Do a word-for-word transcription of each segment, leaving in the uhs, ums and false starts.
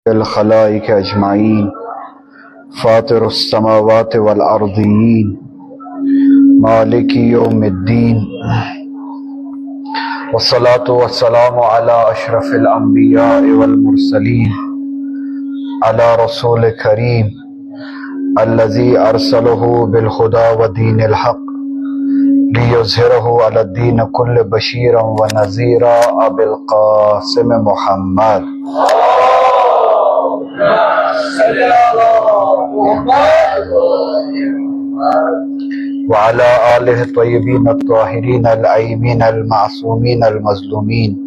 الخلائق أجمعين، فاطر السماوات والأرضين، مالك يوم الدين، والصلاة والسلام على أشرف الأنبياء والمرسلين، على رسول كريم الذي أرسله بالهدى ودين الحق ليظهره على الدين كله بشيرا ونذيرا، أبي القاسم محمد. وعلى آله الطيبين الطاهرين الأيمين المعصومين المظلومين،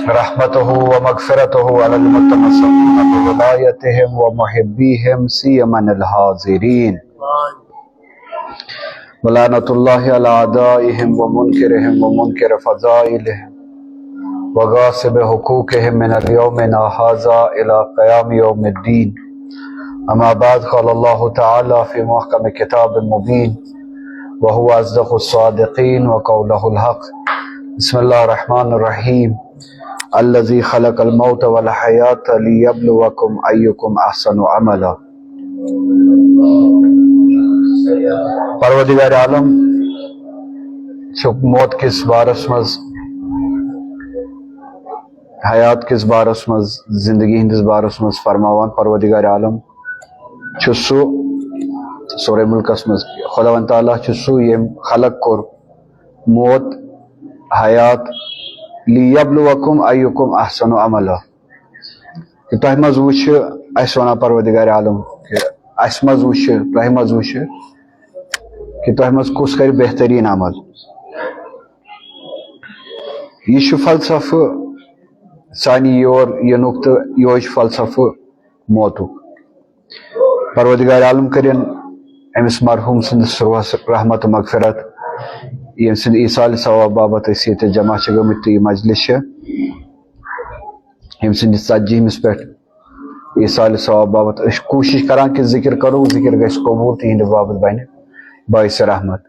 رحمته ومغفرته على المتمسكين بولايتهم ومحبيهم سيما الحاضرين، ولعنة الله على أعدائهم ومنكرهم ومنكر فضائلهم وغاصب حقوقهم من اليوم هذا إلى قيام يوم الدين. أما بعد، قال الله تعالى في محكم كتاب مبين، وهو أصدق الصادقين وقوله الحق. بسم الله الرحمن الرحيم. الذي خلق الموت والحياة ليبلوكم أيكم أحسن عملا. پروردگار عالم چھُ موت کِس بارس منٛز، حیات کِس بارس منٛز، زندگی ہٕنٛدِس بارس منٛز فرماوان۔ پروردگار عالم چھُ سُہ، سورہ ملکس منٛز، خداوند تعالیٰ چھُ سُہ ییٚمۍ خلق کوٚر موت، حیات، لیبلوکم ایکم احسن عملا، کہِ تۄہہِ منٛز وٕچھِ، اَسہِ وَنان پروردگار عالم کہِ اَسہِ منٛز وٕچھِ، تۄہہِ منٛز وٕچھِ کہِ تۄہہِ منٛز کُس کرِ بہتریٖن عمل۔ یہِ چھُ فلسفہٕ سانہِ یور یِنُک تہٕ یِہوٚے چھُ فلسفہٕ موتُک۔ پروردگار عالم کٔرِن أمِس مرحوٗم سٕنٛدِس روحس رحمت و مغفرت، ییٚمہِ سٕنٛدِ ایٖصالِ ثواب باپتھ أسۍ ییٚتہِ جمع چھِ گٔمٕتۍ تہٕ یہِ مجلس چھِ، ییٚمہِ سٕنٛدِس ژتجی ہمِس پٮ۪ٹھ ایٖصالِ ثواب باپتھ أسۍ کوٗشِش کران کہِ ذِکِر کرو، ذِکِر گژھِ قبوٗل، تِہنٛدِ باپتھ بنہِ باعث رحمت۔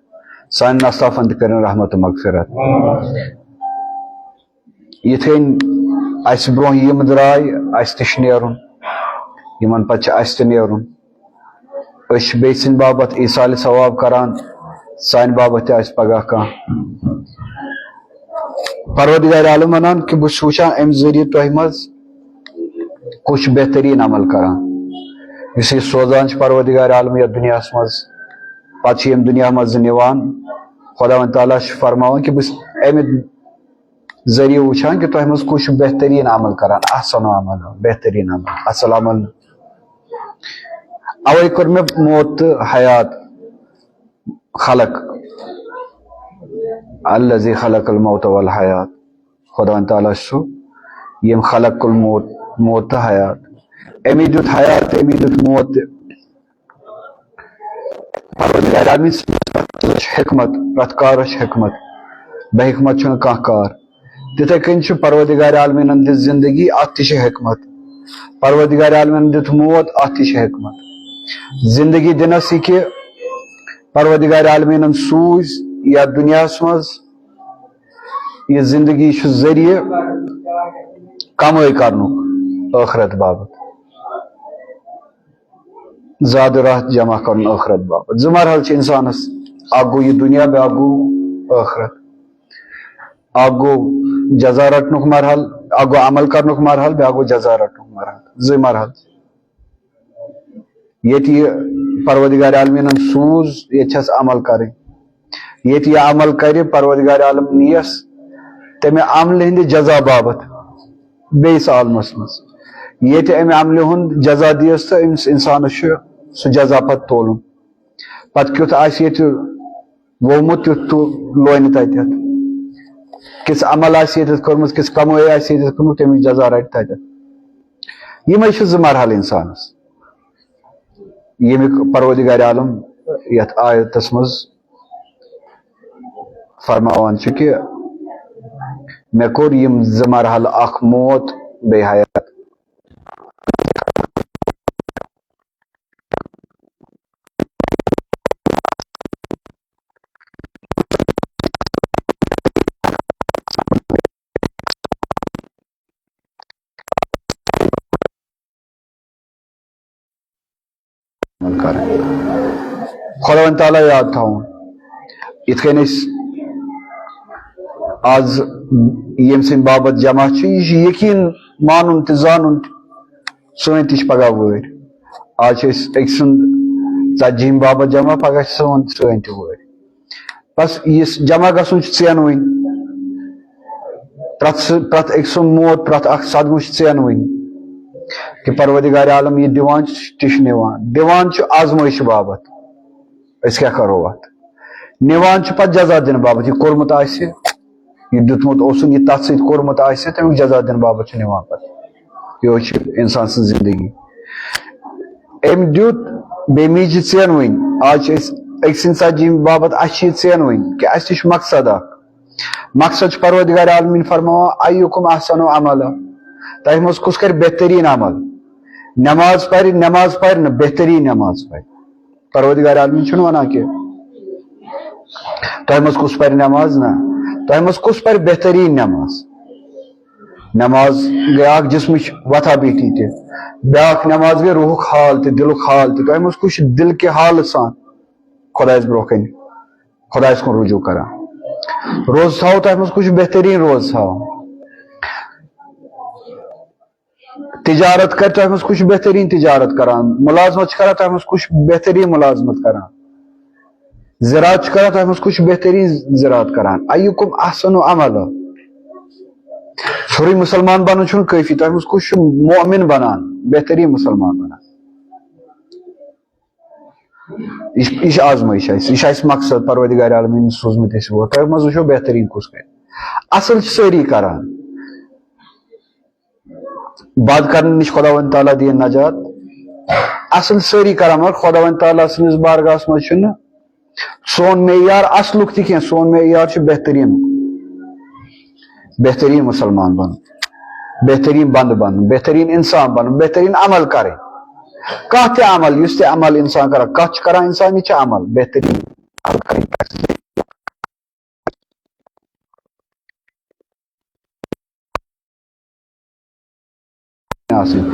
سانٮ۪ن اسلافن تہِ کٔرِن رحمت و مغفرت۔ یِتھ کٔنۍ اَسہِ برونٛہہ یِم درٛاے، اَسہِ تہِ چھُ نیرُن، یِمن پتہٕ چھُ اَسہِ تہِ نیرُن۔ أسۍ چھِ بیٚیہِ سٕنٛدِ باپتھ ایٖصالِ ثواب کران، سانہِ باپتھ تہِ آسہِ پگاہ کانٛہہ۔ پروردگار عالم ونان کہِ بہٕ چھُس وٕچھان اَمہِ ذٔریعہٕ تۄہہِ منٛز کُس چھُ بہتریٖن عمل کران۔ یُس یہِ سوزان چھُ پروردگار عالم یَتھ دُنیاہَس منٛز، پتہٕ چھُ ییٚمہِ دُنیا منٛز نِوان، خداوند تعالیٰ چھُ فرماوان کہِ بہٕ چھُس اَمہِ ذٔریعہٕ وٕچھان کہِ تۄہہِ منٛز کُس چھُ بہتریٖن عمل کران، احسن عمل، بہتریٖن عمل، اصل عمل۔ اوے کوٚر مےٚ موت تہٕ حیات خلق۔ الذی خلق الموت والحیات۔ خداوند تعالیٰ چھُ سُہ، ییٚمۍ خلق کوٚر موت، موت تہٕ حیات۔ أمی دیُت حیات، أمی دیُت موت تہِ۔ پروردگار عالمین سٕنٛز پرٛٮ۪تھ کارس چھِ حکمت، پرٛٮ۪تھ کارس چھِ حکمت۔ بے حکمت چھُنہٕ کانٛہہ کار۔ تِتھے کٔنۍ چھُ پروردگار عالمیٖنن دِژ زندگی، اتھ تہِ چھِ حکمت۔ پروردگار عالمیٖنن دیُت موت، اتھ تہِ چھِ حکمت۔ زندگی دِنس یہِ کہِ پروردگار عالمیٖنن سوٗز یتھ دُنیاہس منٛز، یہِ زندگی چھُ ذٔریعہٕ کمٲے کرنُک ٲخرت باپتھ، زیادٕ راحت جمع کرُن ٲخرت باپتھ۔ زٕ مرحلہٕ چھِ انسانس، اکھ گوٚو یہِ دُنیا، بیٛاکھ گوٚو ٲخرت۔ اکھ گوٚو جزا رٹنُک مرحلہٕ، اکھ گوٚو عمل کرنُک مرحلہٕ، بیٛاکھ گوٚو جزا رٹنُک مرحلہٕ۔ زٕ مرحلہٕ۔ ییٚتہِ یہِ پروردگار عالمیٖنن سوٗز، ییٚتہِ چھس عمل کرٕنۍ۔ ییٚتہِ یہِ عمل کرِ پروردگار عالم نیس تمہِ عملہِ ہٕنٛدِ جزا باپتھ بیٚیِس عالمس منٛز۔ ییٚتہِ امہِ عملہِ ہُنٛد جزا دِیس تہٕ أمِس انسانس چھُ سُہ جزا پتہٕ تولُن۔ پتہٕ کیُتھ آسہِ ییٚتہِ وومُت، تیُتھ تُ-، لونہِ تتٮ۪تھ۔ کِژھ عمل آسہِ ییٚتٮ۪تھ کٔرمٕژ، کِژھ کمٲے آسہِ ییٚتٮ۪تھ کٔرمٕژ، تمیُک جزا رٹہِ تتٮ۪تھ۔ یِمے چھِ زٕ مرحلہٕ انسانس، ییٚمیُک پروردگار عالم یتھ آیتس منٛز فرماوان چھُ کہِ مےٚ کوٚر یِم زٕ مرحلہٕ، اکھ موت بیٚیہِ حیات۔ کرٕنۍ، خۄداوند تعالیٰ یاد تھاوُن۔ یِتھ کٔنۍ أسۍ آز ییٚمہِ سٕنٛدِ باپتھ جمع چھِ، یہِ چھُ یقیٖن مانُن تہٕ زانُن تہِ، سٲنۍ تہِ چھِ پگاہ وٲرۍ۔ آز چھِ أسۍ أکۍ سُنٛد ژتجی ہِم باپتھ جمع، پگاہ چھِ سون، سٲنۍ تہِ وٲرۍ۔ بس یُس جمع گژھُن چھُ ژینوٕنۍ، پرٛٮ۪تھ سُہ، پرٛٮ۪تھ أکۍ سُنٛد موت، پرٛٮ۪تھ اکھ صدمہٕ چھُ ژینوٕنۍ۔ کہِ پروردگار عالم یہِ دِوان چھُ، تہِ چھُ نِوان۔ دِوان چھُ آزمٲیشہِ باپتھ، أسۍ کیٛاہ کرو اتھ؟ نِوان چھُ پتہٕ جزا دِنہٕ باپتھ، یہِ کوٚرمُت آسہِ، یہِ دیُتمُت اوسُن، یہِ تتھ سۭتۍ کوٚرمُت آسہِ، تمیُک جزا دِنہٕ باپتھ چھُ نِوان پتہٕ۔ یِہوٚے چھِ انسان سٕنٛز زندگی۔ أمۍ دیُت، بیٚیہِ میٖج یہِ ژینوٕنۍ۔ آز چھِ أسۍ أکۍ سٕنٛدِ ژتجی ہِم باپتھ، اَسہِ چھِ یہِ ژینوٕنۍ کہِ اَسہِ تہِ چھُ مقصد اکھ۔ مقصد چھُ پروردگار عالمین فرماوان، "ایُکم احسن عملا"، تۄہہِ منٛز کُس کرِ بہتریٖن عمل؟ نماز پرِ، نماز پرِ نہٕ، بہتریٖن نماز پرِ۔ پروردگار عالمین چھُنہٕ ونان کہِ تۄہہِ منٛز کُس پرِ نماز، نہ، تۄہہِ منٛز کُس پرِ بہتریٖن نماز؟ نماز گٔے اکھ جسمٕچ وتھا بیہتی تہِ، بیاکھ نماز گٔے روحُک حال تہِ، دِلُک حال تہِ۔ تۄہہِ منٛز کُس چھُ دِل کہِ حالہٕ سان خۄدایَس برونٛہہ کنہِ، خۄدایَس کُن رجوع کران؟ روزٕ تھاوو، تۄہہِ منٛز کُس چھُ بہتریٖن روزٕ تھاوان؟ تجارت کرِ، تۄہہِ منٛز کُس چھُ بہتریٖن تجارت کران؟ مُلازمت چھِ کران، تۄہہِ منٛز کُس چھُ بہتریٖن مُلازمت کران؟ زِراعت چھِ کران، تۄہہِ منٛز کُس چھُ بہتریٖن زِراعت کران؟ ایُکم احسن عملا۔ ژھوٚرُے مُسلمان بنُن چھُنہٕ کٲفی، تۄہہِ منٛز کُس چھُ مؤمن بنان، بہتریٖن مُسلمان بنان؟ یہِ چھِ، یہِ چھِ آزمٲیش اَسہِ، یہِ چھُ اَسہِ مقصد پروردگار عالمین سوٗزمُت اَسہِ یور۔ تۄہہِ منٛز وٕچھو بہتریٖن کُس کرِ۔ اصل چھِ سٲری کران، بد کرنہٕ نِش خۄداوند تعالیٰ دِیِن نجات۔ اصل سٲری کران، مگر خۄداوند تعالیٰ سٕنٛدِس بارگاہس منٛز چھُنہٕ سون معیار اصلُک تہِ کینٛہہ، سون معیار چھُ بہتریٖن، بہتریٖن مُسلمان بنُن، بہتریٖن بندٕ بنُن، بہتریٖن انسان بنُن، بہتریٖن عمل کرٕنۍ۔ کانٛہہ تہِ عمل، یُس تہِ عمل انسان کران، کتھ چھُ کران انسان، یہِ چھُ عمل، بہتریٖن عمل کرٕنۍ۔ آسٕنۍ۔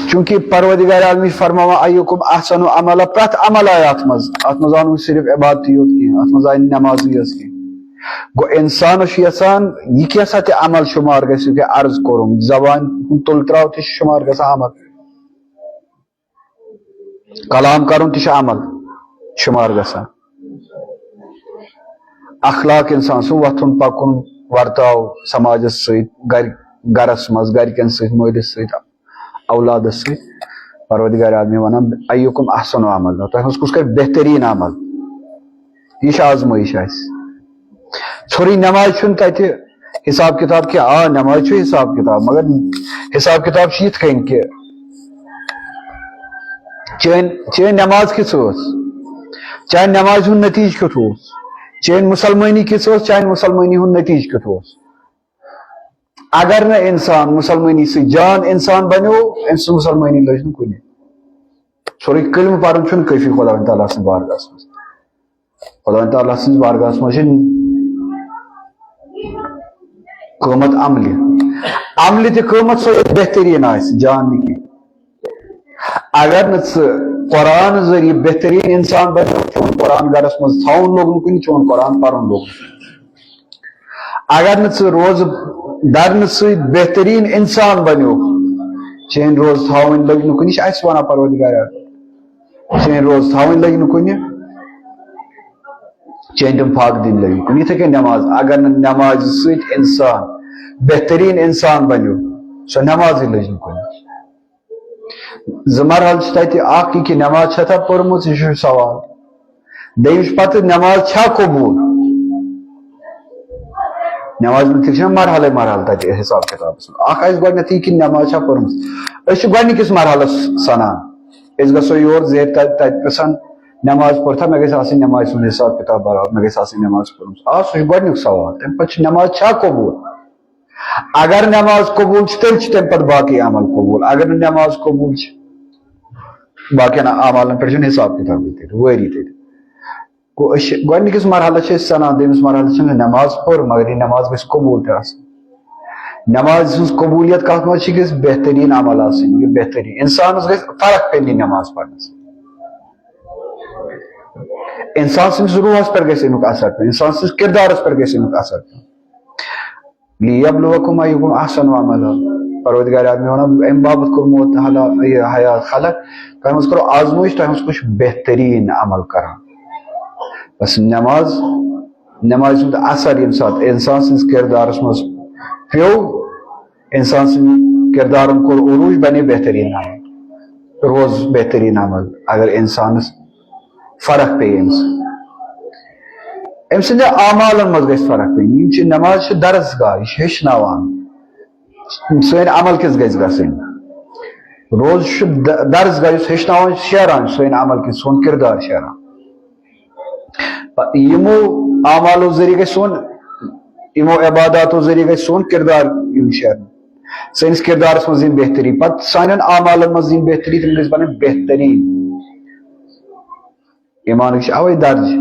چونکہ پروردگار عالمی فرماوان، "ایُکم احسن عملا"، پرٛٮ۪تھ عمل آیہِ اتھ منٛز۔ اتھ منٛز آو نہٕ صرف عبادتٕے یوت کینٛہہ، اتھ منٛز آیہِ نمازٕے یٲژ کینٛہہ۔ گوٚو، انسانس چھُ یژھان یہِ کیٛاہ سا تہِ عمل شُمار گژھِ، یہِ کیٛاہ عرض کوٚرُم، زبان ہُنٛد تُل تراو تہِ چھُ شُمار گژھان عمل۔ کلام کرُن تہِ چھُ عمل شُمار گژھان۔ اخلاق انسان سُنٛد وۄتھُن پکُن، ورتاو سماجس سۭتۍ، گرِ، گرس منٛز، گرِکٮ۪ن سۭتۍ، مٲلِس سۭتۍ، اولادس سۭتۍ۔ پروردگار عالمی ونان، "ایُکم احسن عملا"، تۄہہِ منٛز کُس کرِ بہتریٖن عمل؟ یہِ چھِ آزمٲیش اَسہِ۔ ژھوٚرُے نماز چھُنہٕ تتہِ حساب کتاب کینٛہہ۔ آ، نماز چھُ حساب کتاب، مگر حساب کتاب چھُ یِتھ کٔنۍ کہِ چٲنۍ، چٲنۍ نماز کِژھ ٲس، چانہِ نمازِ ہُنٛد نتیٖجہٕ کیُتھ اوس، چٲنۍ مُسلمٲنی کِژھ ٲس، چانہِ مُسلمٲنی ہُنٛد نتیٖجہٕ کیُتھ اوس۔ اگر نہٕ انسان مُسلمٲنی سۭتۍ جان انسان بنیو، أمۍ سٕنٛز مُسلمٲنی لٔج نہٕ کُنہِ۔ سورُے کلمہٕ پرُن چھُنہٕ کٲفی خۄداوند تعالیٰ سٕنٛدِ بارگاہس منٛز۔ خۄداوند تعالیٰ سٕنٛدِس بارگاہس منٛز چھِ قۭمت عملہِ، عملہِ تہِ قۭمت، سۄ یۄس بہتریٖن آسہِ، جان نہٕ کینٛہہ۔ اگر نہٕ ژٕ قرآن ذٔریعہٕ بہتریٖن انسان بنیوکھ، چون قرآن گرس منٛز تھاوُن لوٚگ نہٕ کُنہِ، چون قرآن پرُن لوٚگ نہٕ۔ اگر نہٕ ژٕ روزٕ درنہٕ سۭتۍ بہتریٖن انسان بنیوکھ، چٲنۍ روزٕ تھاوٕنۍ لٔگۍ نہٕ کُنہِ، یہِ چھِ اَسہِ وَنان پروردگار، چٲنۍ روزٕ تھاوٕنۍ لٔگۍ نہٕ کُنہِ، چٲنۍ تِم فاقہٕ دِنۍ لٔگۍ نہٕ کُنہِ۔ یِتھَے کٔنۍ نٮ۪ماز، اگر نہٕ نٮ۪مازِ سۭتۍ انسان بہتریٖن انسان بنیو، سۄ نٮ۪مازٕے لٔج نہٕ کُنہِ۔ زٕ مرحلہٕ چھِ تَتہِ، اَکھ یہِ کہِ نٮ۪ماز چھےٚ تَتھ پٔرمٕژ، یہِ چھُ سوال۔ دوٚیِم چھُ پَتہٕ نٮ۪ماز چھا قبوٗل؟ نٮ۪مازِ منٛز تہِ چھِنہ مرحلَے مرحلہٕ تَتہِ حساب کِتابَس منٛز۔ اَکھ آسہِ گۄڈٕنٮ۪تھٕے یہِ کہِ نٮ۪ماز چھا پٔرمٕژ۔ أسۍ چھِ گۄڈٕنِکِس مرحلَس سَنان۔ أسۍ گژھو یور زیٖر تَتہِ، تَتہِ پرٛژھان، "نٮ۪ماز پٔرتھا؟ مےٚ گژھِ آسٕنۍ نٮ۪مازِ ہُنٛد حساب کِتاب برابر، مےٚ گژھِ آسٕنۍ نٮ۪ماز پٔرمٕژ۔" آ، سُہ چھُ گۄڈٕنیُک سوال۔ تَمہِ پَتہٕ چھِ نٮ۪ماز چھا قبوٗل؟ اگر نٮ۪ماز قبوٗل چھِ، تیٚلہِ چھِ تَمہِ پَتہٕ باقٕے عمل قبوٗل۔ اگر نہٕ نٮ۪ماز قبوٗل چھِ، باقین اعمالن پٮ۪ٹھ چھُنہٕ حساب کِتابٕے تیٚلہِ، وٲری تیٚلہِ۔ گوٚو، أسۍ چھِ گۄڈٕنِکِس مرحلس چھِ أسۍ سَنان، دوٚیمِس مرحلس چھِنہٕ نٮ۪ماز پٔر، مگر یہِ نٮ۪ماز گژھِ قبوٗل تہِ آسٕنۍ۔ نٮ۪مازِ ہٕنٛز قبوٗلیت کَتھ منٛز چھِ؟ گژھِ بہتریٖن عمل آسٕنۍ، یہِ بہتریٖن۔ اِنسانَس گژھِ فرق پیٚنۍ یہِ نٮ۪ماز پَرنَس۔ انسان سٕنٛدِس روحس پٮ۪ٹھ گژھِ اَمیُک اثر پیوٚن، انسان سٕنٛدِس کردارس پٮ۪ٹھ گژھِ اَمیُک اثر پیوٚن۔ لیبلوکم ایکم احسن عملا۔ پروردگار عالمین ونان، امہِ باپتھ کوٚر موت تہٕ حلا-، یہِ حیات خلق، تۄہہِ منٛز کوٚر آزمٲیش، تۄہہِ منٛز کُس چھُ بہتریٖن عمل کران۔ بس نماز، نمازِ ہُنٛد اثر ییٚمہِ ساتہٕ انسان سٕنٛدِس کردارس منٛز پیوٚو، انسان سٕنٛدِ کردارن کوٚر عروج، بنے بہتریٖن عمل، روز بہتریٖن عمل۔ اگر انسانس فرق پیٚیہِ أمۍ سۭتۍ۔ أمۍ سٕنٛدِ اعمالن منٛز گژھِ فرق پیٚنۍ۔ یِم چھِ، نماز چھِ درسگاہ، یہِ چھِ ہیٚچھناوان۔ سٲنۍ عمل کِژھ گژھِ گژھٕنۍ؟ روزٕ چھُ د-، درسگاہ، یُس ہیٚچھناوان چھُ، شیران چھُ سٲنۍ عمل کِژھ، سون کردار شیران۔ پ-، یِمو اعمالو ذٔریعہٕ گژھِ سون، یِمو عباداتو ذٔریعہٕ گژھِ سون کردار یُن شیرنہٕ۔ سٲنِس کردارس منٛز یِن بہتری، پتہٕ سانٮ۪ن اعمالن منٛز یِن بہتری، تِم گژھِ بنٕنۍ بہتریٖن۔ ایمانٕکۍ چھِ اَوَے درجہِ۔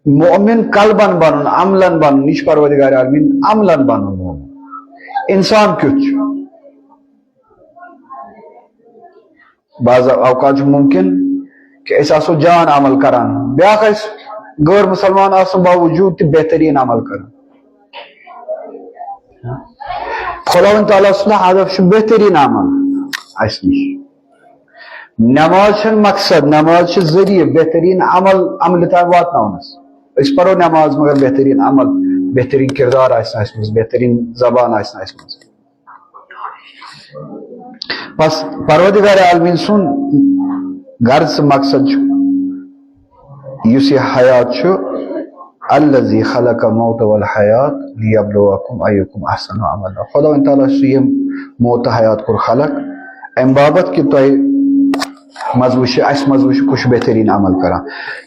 مؤمن قلبن بنُن، عملن بنُن، یہِ چھُ پروردگار عالمین عملن بنُن مؤمن۔ انسان کیُتھ چھُ؟ بعض اوقات چھُ ممکن کہِ أسۍ آسو جان عمل کران، بیٛاکھ آسہِ غٲر مسلمان آسنہٕ باوجوٗد تہِ بہتریٖن عمل کران۔ خداوند تعالیٰ سُنٛد ہدف چھُ بہتریٖن عمل اَسہِ نِش۔ نماز چھَنہٕ مقصد، نماز چھِ ذٔریعہٕ بہتریٖن عمل، عملہِ تام واتناونَس۔ أسۍ پَرو نماز، مگر بہتریٖن عمل، بہتریٖن کردار آسہِ نہٕ اَسہِ منٛز، بہتریٖن زبان آسہِ نہٕ اَسہِ منٛز۔ بس پروردگار عالمین سُنٛد غرض تہٕ مقصد چھُ، یُس یہِ حیات چھُ، الذی خلق الموت والحیات لیبلوکم ایکم احسن عملا۔ خداوند تعالیٰ چھُ یِم موت تہٕ حیات کوٚر خلق، اَمہِ باپتھ کہِ تۄہہِ منٛز وٕچھِ، اَسہِ منٛز وٕچھِ کُس چھُ بہتریٖن عمل کران۔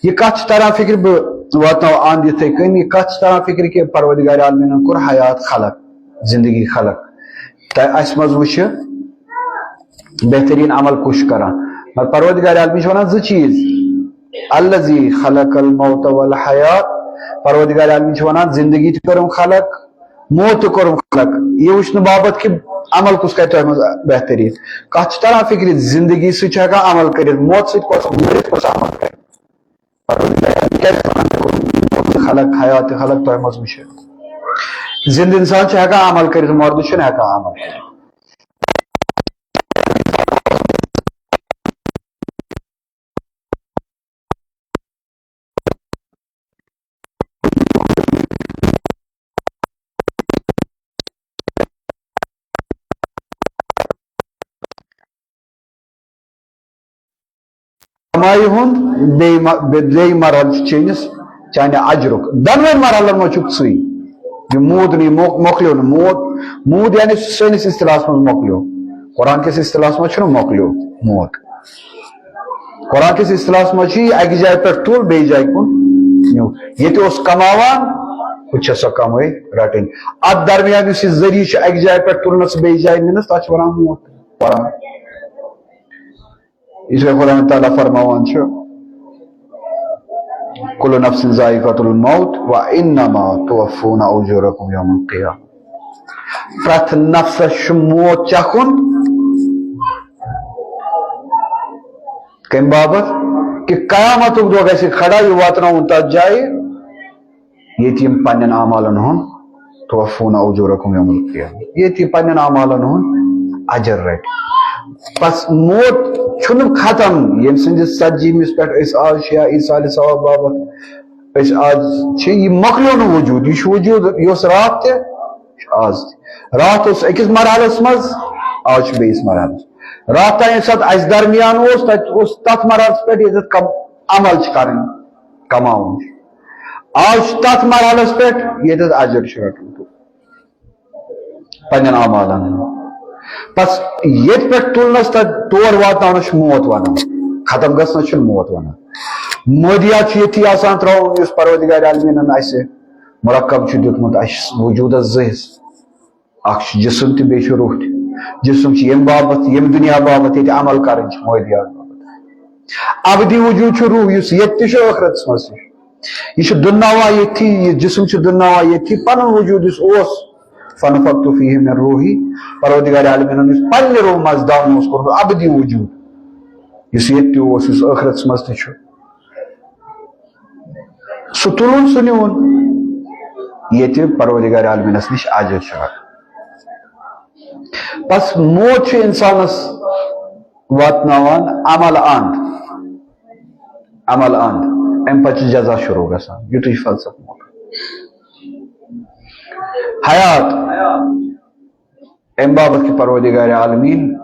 یہِ کتھ چھِ تران فکرِ، بہٕ واتناوٕ اند یِتھَے کٔنۍ، یہِ کتھ چھِ تران فکرِ کہِ پروردگار عالمیٖنن کوٚر حیات خلق، زندگی خلق۔ تۄہہِ اَسہِ منٛز وٕچھِ بہتریٖن عمل کُس چھُ کران۔ مگر پروردگار عالمی چھُ وَنان زٕ چیٖز، الذی خلق الموت والحیات۔ پروردگار عالمی چھُ وَنان زندگی تہِ کٔرٕم خلق، موت تہِ کوٚرُم خلق۔ یہِ وٕچھنہٕ باپتھ کہِ عمل کُس کرِ تۄہہِ منٛز بہتریٖن۔ کتھ چھِ تران فکرِ، زندگی سۭتۍ چھُ ہٮ۪کان عمل کٔرِتھ، موت سۭتۍ کۄس، مٔرِتھ کۄس عمل کرِ؟ پروردگار کیٛازِ وَنان، خلق حیات تہِ خلق تۄہہِ منٛز وٕچھِ۔ زندٕ انسان چھُ ہٮ۪کان عمل کٔرِتھ، مردٕ چھُنہٕ ہٮ۪کان عمل کٔرِتھ۔ کمایہِ ہُنٛد بیٚیہِ مہ-، بے-، بیٚیہِ مرحلہٕ چھُ چٲنِس، چانہِ اجرُک۔ دۄنوَے مرحلن منٛز چھُکھ ژٕے۔ یہِ موٗد نہٕ، یہِ مۄ-، مۄکلیو نہٕ۔ موٗد، موٗد یعنی سُہ سٲنِس اصطلاحس منٛز مۄکلیو۔ قرآن کِس اصطلاحس منٛز چھُنہٕ مۄکلیو موت۔ قرآن کِس اصطلاحس منٛز چھُ یہِ اَکہِ جایہِ پٮ۪ٹھ تُل، بیٚیہِ جایہِ کُن نیوٗ۔ ییٚتہِ اوس کماوان، ہُتہِ چھےٚ سۄ کمٲے رٹٕنۍ۔ اتھ درمیان یُس یہِ ذٔریعہٕ چھُ اَکہِ جایہِ پٮ۪ٹھ تُلنس، بیٚیہِ جایہِ نِنس، تتھ چھِ ونان موت۔ قرآن۔ یہِ چھُ خداوند تعالیٰ فرماوان چھُ، "کُلُّ نَفْسٍ ذَائِقَةُ الْمَوْتِ وَإِنَّمَا تُوَفَّوْنَ أُجُورَكُمْ يَوْمَ الْقِيَامَةِ۔" پرٛٮ۪تھ نفسس چھُ موت چکھُن۔ کمہِ باپتھ؟ کہِ قیامتُک دۄہ گژھِ کھڑا، یہِ واتناوُن تتھ جایہِ، ییٚتہِ یِم پننٮ۪ن اعمالن ہُنٛد، "توفون اجورکم یوم القیامہ"، ییٚتہِ یہِ پننٮ۪ن اعمالن ہُنٛد اجر رٹہِ۔ بس موت چھُنہٕ ختم، ییٚمہِ سٕنٛدِس ژتجی ہمِس پٮ۪ٹھ أسۍ آز چھِ یا عیسیٰ علیہ السلام باپتھ أسۍ آز چھِ، یہِ مۄکلیو نہٕ وجود، یہِ چھُ وجود، یہِ اوس راتھ تہِ، یہِ چھُ آز تہِ۔ راتھ اوس أکِس مرحلس منٛز، آز چھُ بیٚیِس مرحلس۔ راتھ تام ییٚمہِ ساتہٕ اسہِ درمیان اوس، تتہِ اوس تتھ مرحلس پٮ۪ٹھ ییٚتٮ۪تھ کم-، عمل چھِ کرٕنۍ، کماوُن چھُ۔ آز چھُ تتھ مرحلس پٮ۪ٹھ ییٚتٮ۪تھ اجر چھُ رٹُن پننٮ۪ن اعمالن ہُنٛد۔ بس ییٚتہِ پٮ۪ٹھ تُلنس تتہِ تور واتناونس چھُ موت ونان، ختم گژھنس چھُنہٕ موت ونان۔ مٲدیات چھُ ییٚتھی آسان ترٛاوُن، یُس پروردگار عالمیٖنن اسہِ مرکب چھُ دیُتمُت اسہِ وجوٗدس زٕ حصہٕ۔ اکھ چھُ جسم تہٕ بیٚیہِ چھُ روح تہِ۔ جسم چھُ ییٚمہِ باپتھ، ییٚمہِ دُنیا باپتھ ییٚتہِ عمل کرٕنۍ چھِ، مٲدیات باپتھ۔ ابدی وجوٗد چھُ روح، یُس ییٚتہِ تہِ چھُ، ٲخرتس منٛز تہِ چھُ۔ یہِ چھُ دُنناوان ییٚتھی، یہِ جسم چھُ دُنناوان ییٚتھی، پنُن وجوٗد یُس اوس، "فنفخت فیہ من روحی"، پروردگار عالمینن یُس پننہِ روح منٛز دم اوس کوٚرمُت، ابدی وجوٗد۔ یُس ییٚتہِ تہِ اوس، یُس ٲخرتس منٛز تہِ چھُ، سُہ تُلُن، سُہ نیوٗن، ییٚتہِ پروردگار عالمینس نِش اجر چھُ رٹُن۔ بس موت چھُ انسانس واتناوان عمل اند، عمل اند، امہِ پتہٕ چھُ جزا شروع گژھان۔ یُتُے چھُ فلسفہٕ موت۔ حیات، امہِ باپتھ کہِ پروردگار عالمین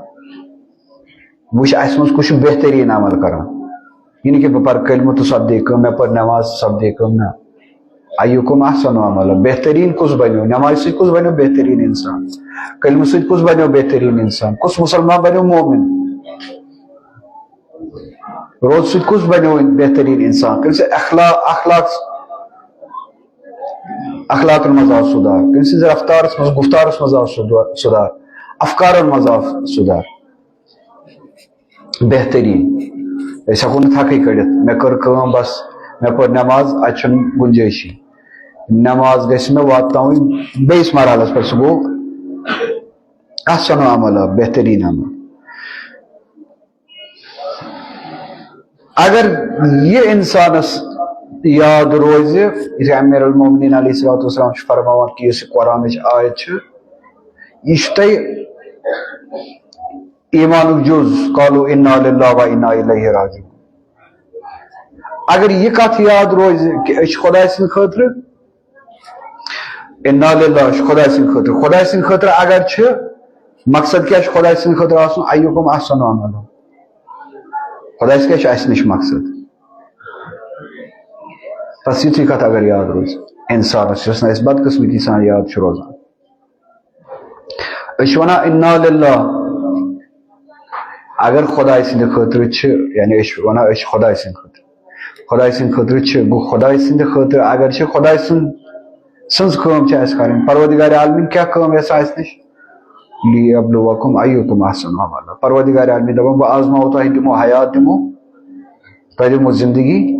وٕچھ اسہِ منٛز کُس چھُ بہتریٖن عمل کران۔ یہِ نہٕ کہِ بہٕ پرٕ کلمہٕ تہٕ سپدے کٲم، مےٚ پٔر نماز تہٕ سپدے کٲم، نہ۔ ایُکم احسن عملا، بہتریٖن کُس بنیو؟ نمازِ سۭتۍ کُس بنیو بہتریٖن انسان؟ کلمہٕ سۭتۍ کُس بنیو بہتریٖن انسان؟ کُس مسلمان بنیو مومن؟ روزٕ سۭتۍ کُس بنیو بہتریٖن انسان؟ کٔمۍ سٕنٛدۍ اخلاق، اخلاق، اخلاقن منٛز آو سُدھار؟ کٔمۍ سٕنٛزِ رفتارس منٛز، گفتارس منٛز آو سُدھار، سُدھار؟ افکارن منٛز آو سُدھار؟ بہتریٖن۔ أسۍ ہٮ۪کو نہٕ تھکٕے کٔڑِتھ، مےٚ کٔر کٲم، بس، مےٚ پٔر نٮ۪ماز، اتہِ چھُنہٕ گُنجٲیشی۔ نٮ۪ماز گژھِ مےٚ واتناوٕنۍ بیٚیِس مرحلس پٮ۪ٹھ، سُہ گوٚو احسن عمل، بہتریٖن عمل۔ اگر یہِ انسانس یاد روزِ، یُتھُے امیر المومنین علیہ الصلوۃ والسلام چھُ فرماوان کہِ یُس یہِ قرآنٕچ آیت چھِ، یہِ چھُ تۄہہِ ایمانُک جُز، قالوا انا للہ و انا الیہ راجعون۔ اگر یہِ کتھ یاد روزِ کہِ أسۍ چھِ خۄداے سٕنٛدِ خٲطرٕ، انا للہ، أسۍ چھِ خۄداے سٕنٛدِ خٲطرٕ، خۄداے سٕنٛدِ خٲطرٕ اگر چھِ، مقصد کیٛاہ چھُ خۄداے سٕنٛدِ خٲطرٕ آسُن؟ ایُکم احسن عملا۔ خۄدایس کیٛاہ چھُ اسہِ نِش مقصد؟ بس یِتھُے کتھ اگر یاد روزِ انسانس، یۄس نہٕ اسہِ بدقسمتی سان یاد چھِ روزان۔ أسۍ چھِ وَنان انا للہ، اگر خۄداے سٕنٛدِ خٲطرٕ چھِ، یعنی أسۍ چھِ وَنان أسۍ چھِ خۄداے سٕنٛدِ خٲطرٕ، خۄداے سٕنٛدِ خٲطرٕ چھِ، گوٚو خۄداے سٕنٛدِ خٲطرٕ اگر چھِ، خۄداے سٕنٛز، سٕنٛز کٲم چھِ اَسہِ کَرٕنۍ۔ پروردگار عالمین کیٛاہ کٲم یَژھان اَسہِ نِش؟ لیبلوکم ایکم احسن عملا۔ پروردگار عالمین دَپان، بہٕ آزماوو تۄہہِ، دِمو حیات، دِمو، تۄہہِ دِمو زندگی،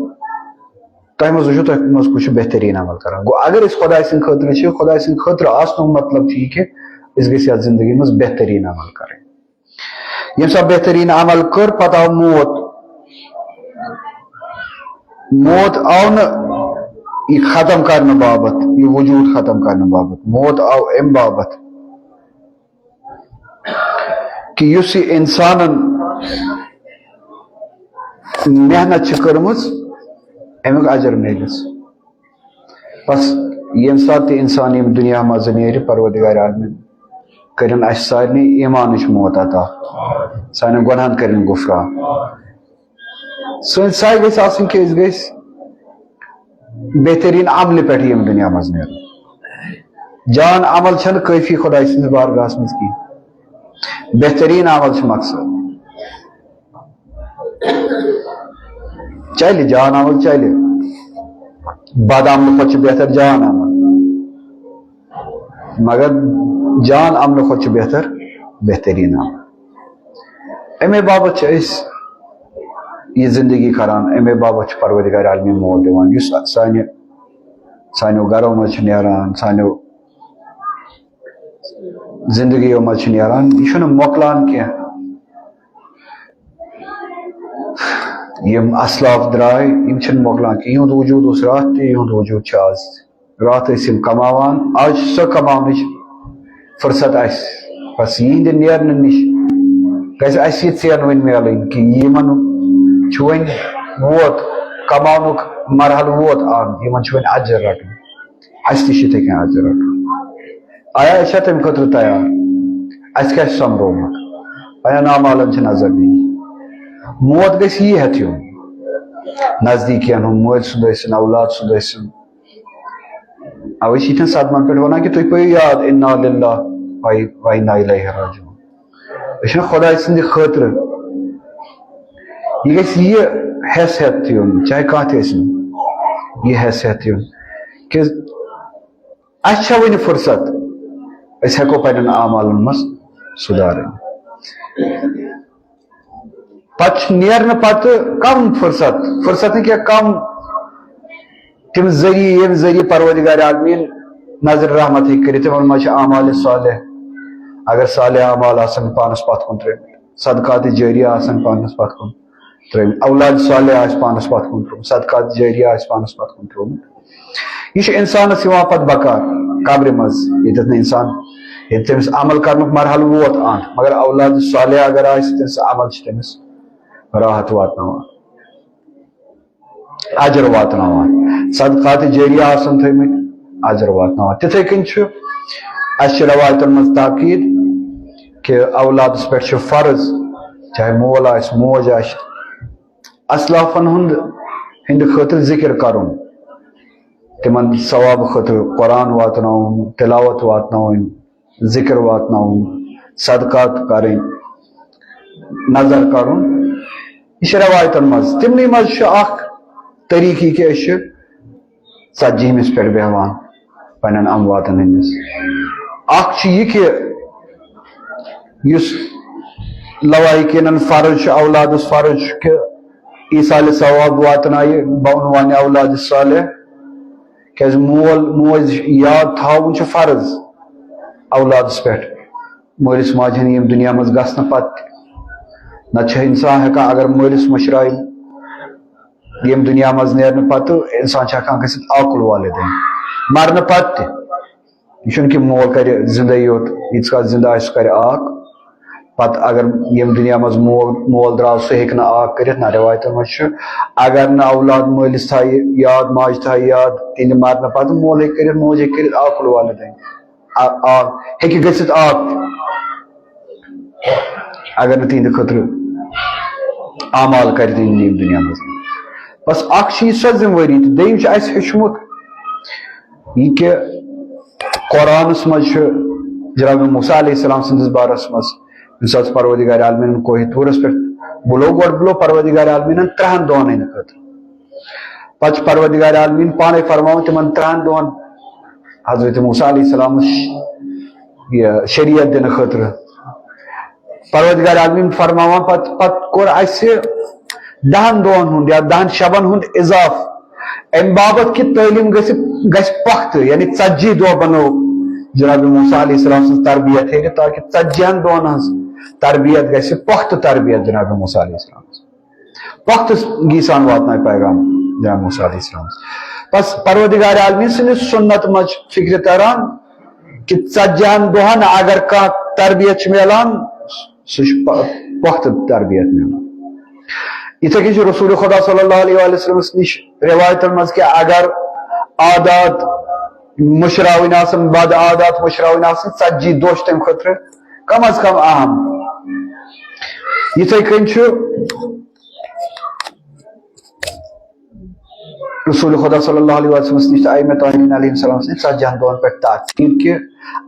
تۄہہِ منٛز وٕچھِو، تۄہہِ منٛز کُس چھُ بہتریٖن عمل کران۔ گوٚو، اگر أسۍ خۄداے سٕنٛدِ خٲطرٕ چھِ، خۄداے سٕنٛدِ خٲطرٕ آسنُک مطلب چھُ یہِ کہِ أسۍ گٔژھۍ یَتھ زندگی منٛز بہتریٖن عمل کرٕنۍ۔ ییٚمہِ ساتہٕ بہتریٖن عمل کٔر، پتہٕ آو موت۔ موت آو نہٕ یہِ ختم کرنہٕ باپتھ، یہِ وجوٗد ختم کرنہٕ باپتھ۔ موت آو اَمہِ باپتھ کہِ یُس یہِ اِنسانن محنت چھِ کٔرمٕژ، اَمیُک اجر میلٮ۪س۔ بس، ییٚمہِ ساتہٕ تہِ اِنسان ییٚمہِ دُنیا منٛز نیرِ، پروردگار عالمین کٔرِن اَسہِ سارنٕے ایٖمانٕچ موت عطا، سانٮ۪ن گۄناہن کٔرِن غفران۔ سٲنۍ سعی گژھِ آسٕنۍ کہِ أسۍ گٔژھۍ بہتریٖن عملہِ پٮ۪ٹھ ییٚمہِ دُنیا منٛز نیرُن۔ جان عمل چھَنہٕ کٲفی خۄداے سٕنٛدِس بارگاہَس منٛز کینٛہہ۔ بہتریٖن عمل چھُ مقصد۔ چلہِ، جان عمل چلہِ۔ بد عملہٕ کھۄتہٕ چھُ بہتر جان عمل۔ مگر جان عملہٕ کھۄتہٕ چھُ بہتر بہتریٖن عمل۔ اَمے باپتھ چھِ أسۍ یہِ زندگی کران، اَمے باپتھ چھُ پروردگار عالمین موت دِوان، یُس سانہِ، سانیو گرو منٛز چھُ نیران، سانیو زندگیو منٛز چھُ نیران، یہِ چھُنہٕ مۄکلان کینٛہہ۔ یِم اسلاف درٛاے، یِم چھِنہٕ مۄکلان کینٛہہ۔ یِہُنٛد وجوٗد اوس راتھ تہِ، یِہُنٛد وجوٗد چھُ آز تہِ۔ راتھ ٲسۍ یِم کماوان، آز چھِ سۄ کماونٕچ فرصت اَسہِ۔ بس یِہِنٛدِ نیرنہٕ نِش گژھِ اَسہِ یہِ ژینوٕنۍ میلٕنۍ کہِ یِمن چھُ وۄنۍ ووت، کماونُک مرحلہٕ ووت آمُت، یِمن چھُ وۄنۍ اجر رٹُن۔ اَسہِ تہِ چھُ یِتھَے کٔنۍ اجر رٹُن۔ آیا أسۍ چھا تَمہِ خٲطرٕ تیار؟ اَسہِ کیٛاہ چھُ سۄمبرومُت؟ پنٛنٮ۪ن اعمالن چھِ نظر دِنۍ۔ موت گژھِ یی ہٮ۪تھ یُن۔ نزدیٖکیَن ہُنٛد، مٲلۍ سُنٛد ٲسِن، اولاد سُنٛد ٲسِن۔ اَوَے چھِ یِتھٮ۪ن صدمن پٮ۪ٹھ وَنان کہِ تُہۍ پٔرِو یاد، انا للہ و، و انا الیہ راجعون۔ أسۍ چھِنہ خۄداے سٕنٛدِ خٲطرٕ، یہِ گژھِ یہِ حیثیت تہِ یُن، چاہے کانٛہہ تہِ ٲسِن، یہِ حیثیت تہِ یُن کہِ اَسہِ چھےٚ وٕنہِ فرصت، أسۍ ہٮ۪کو پنٛنٮ۪ن اعمالن منٛز سُدھار أنِتھ۔ پتہٕ چھِ نیرنہٕ پتہٕ کم فرصت، فرصت نہٕ کینٛہہ، کم تِم ذٔریعہٕ، ییٚمہِ ذٔریعہٕ پروردگار عالمین نظر رحمت ہیٚکہِ کٔرِتھ، تِمن منٛز چھِ اعمال صالح۔ اگر صالح اعمال آسن پانس پتھ کُن ترٲومٕتۍ، صدقات جٲریہ آسن پانس پتھ کُن، ترٲومٕتۍ، اولاد صالح آسہِ پانس پتھ کُن ترٛوومُت، صدقات جاریہ آسہِ پانس پتھ کُن ترٛوومُت۔ یہِ چھُ انسانس یِوان پتہٕ بکار قبرِ منٛز، ییٚتٮ۪تھ نہٕ انسان، ییٚلہِ تٔمِس عمل کرنُک مرحلہٕ ووت اند، مگر اولاد صالح اگر آسہِ، تٔمِس عمل چھِ تٔمِس راحت واتناوان، اجر واتناوان، صدقات جاریہ آسن تھٲومٕتۍ، اجر واتناوان۔ تِتھے کٔنۍ چھُ، اسہِ چھِ رٮ۪وایتن منٛز تاکید کہِ اولادس پٮ۪ٹھ چھُ فرض، چاہے مول آسہِ، موج آسہِ، اسلافن ہُنٛد، ہٕنٛدِ خٲطرٕ ذِکِر کرُن، تِمن ثواب خٲطرٕ قرآن واتناوُن، تلاوت واتناوٕنۍ، ذِکِر واتناوُن، صدقات کرٕنۍ، نظر کرُن۔ یہِ چھِ رٮ۪وایتن منٛز۔ تِمنٕے منٛز چھُ اکھ طریٖقہٕ یہِ کہِ أسۍ چھِ ژتجی ہمِس پٮ۪ٹھ بیٚہوان پننٮ۪ن امواتن ہٕنٛدِس۔ اکھ چھُ یہِ کہِ یُس لواحقینن فرض چھُ، اولادس فرض چھُ کہِ ایصال ثواب واتنایہِ بعنوان اولاد صالح، کیازِ مول موج یاد تھاوُن چھُ فرض اولادس پٮ۪ٹھ۔ مٲلِس ماجہِ ہٕنٛدِ ییٚمہِ دُنیا منٛز گژھنہٕ پتہٕ تہِ۔ نتہٕ چھُ انسان ہٮ۪کان، اگر مٲلِس مٔشرایہِ ییٚمہِ دُنیا منٛز نیرنہٕ پتہٕ، انسان چھُ ہٮ۪کان گٔژھِتھ عاقل والدین مرنہٕ پتہٕ تہِ۔ یہِ چھُنہٕ کہِ مول کرِ زندے یوت، ییٖتِس کالس زندٕ آسہِ، سُہ کرِ عاق۔ پتہٕ اگر ییٚمہِ دُنیا منٛز مول، مول درٛاو، سُہ ہیٚکہِ نہٕ عاق کٔرِتھ، نہ، رٮ۪وایتن منٛز چھُ، اگر نہٕ اولاد مٲلِس تھایہِ یاد، ماجہِ تھایہِ یاد، تیٚلہِ مرنہٕ پتہٕ مول ہیٚکہِ کٔرِتھ، موج ہیٚکہِ کٔرِتھ عاقل والدین۔ آ، آ، ہیٚکہِ گٔژھِتھ عاق، اگر نہٕ تِہنٛدِ خٲطرٕ اعمال کرِ تِہنٛدِ ییٚمہِ دُنیا منٛز۔ بس اکھ چھِ یہِ سۄ ذمہٕ وٲری، تہٕ دوٚیِم چھُ اَسہِ ہیوٚچھمُت یہِ کہِ قرآنس منٛز چھُ جناب موسیٰ علیہ السلام سٕنٛدِس بارس منٛز، ییٚمہِ ساتہٕ پروردگار عالمیٖنن کوہِ طورس پٮ۪ٹھ بُلو، گۄڈٕ بُلو پروردگار عالمیٖنن ترٛہن دۄہن ہٕنٛدِ خٲطرٕ۔ پتہٕ چھُ پروردگار عالمیٖن پانے فرماوان تِمن ترٛہن دۄہن حضرت موسیٰ علیہ السلامس یہِ شریعت دِنہٕ خٲطرٕ۔ پروردگار عالمیٖن فرماوان پتہٕ، پتہٕ کوٚر اسہِ دہن دۄہن ہُنٛد یا دہن شبن ہُنٛد اضافہٕ، امہِ باپتھ کہِ تعلیٖم گژھِ، گژھِ پۄختہٕ، یعنی ژتجی دۄہ بنٲو جناب موسیٰ علیہ السلام سٕنٛز تربیت ہیٚرِ، تاکہِ ژتجی ہن دۄہن ہٕنٛز تربیت گژھِ پۄختہٕ تربیت جناب موسیٰ علیہ السلام۔ وقتس گی سان واتنایہِ پیغام جناب موسیٰ علیہ السلام۔ بس پروردگار عالمی سٕنٛدِ سُنت منٛز چھِ فکرِ تران کہِ ژتجی ہن دۄہن اگر کانٛہہ تربیت چھِ میلان، سُہ چھُ پ-، پۄختہٕ تربیت میلان۔ یِتھے کٔنۍ چھُ رسول خدا صلی اللہ علیہ وآلہ وسلمس نِش رِوایتن منٛز کہِ اگر عادات مٔشراوٕنۍ آسن، بد عادات مٔشراوٕنۍ آسن، ژتجی دۄہ چھِ تمہِ خٲطرٕ کم از کم اہم۔ یِتھے کٔنۍ چھُ رسول خدا صلی اللہ علیہ وسلم نِش تہٕ ائمہ طاہرین علیہ السلام سٕنٛدِ ژتجی ہن دۄہن پٮ۪ٹھ تاکید کہِ